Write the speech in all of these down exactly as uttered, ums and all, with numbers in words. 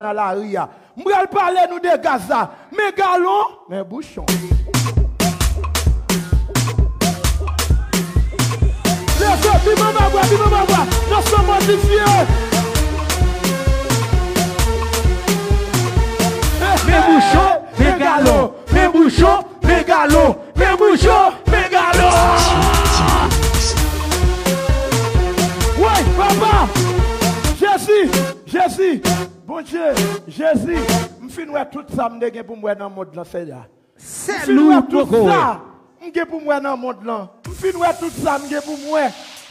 nan lari a. M pral pale nou de gaz la. Men galon, men bouchon. Leve, pi manman bwa, pi manman bwa. Nan san modifye. Men bouchon, men galon. Men bouchon, men galon. Men bouchon, men galon. Woy, papa. Jezi, Jezi. Bondye, Jezi, m fin wè tout sa m te gen pou m wè nan mond lan, Seyè. M fin wè tout sa m gen pou m wè nan mond lan. M fin wè tout sa m gen pou m wè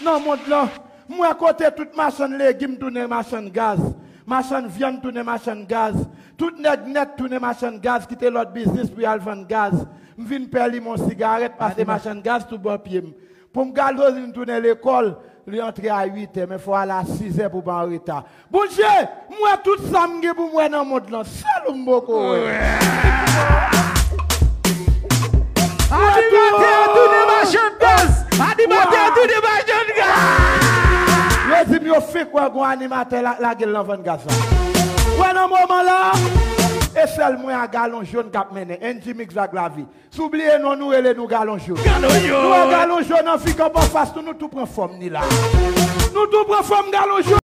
nan mond lan. M wè kote tout machann legim tounen machann gaz. Machann vyann tounen machann gaz. Tout nèg nèt tounen machann gaz, kite lòt biznis pou y al vann gaz. M vin pè limon sigarèt, pase machann gaz tout bò pye m. Pou m gazolin tounen lekòl, li antre a uit è, men fò w ale a sis è pou w pa an reta. Bondye, m wè tout sa m gen pou m wè nan mond lan, sèl ou m poko wè. Animatè a tounen machann gaz! Animatè a tounen machann gaz! Yo di m yo fenk wè gon animatè la, lage l nan vann gaz la. Wè nan moman la, e sèl mwen a galon jòn k ap mennen. N G Mix Vag Lavi. Si w bliye non nou, rele nou Galon Jòn. Galon Jòn. Nou wè Galon Jòn nan figòp anfas nou, nou tou pran fòm ni la. Nou tou pran fòm Galon Jòn.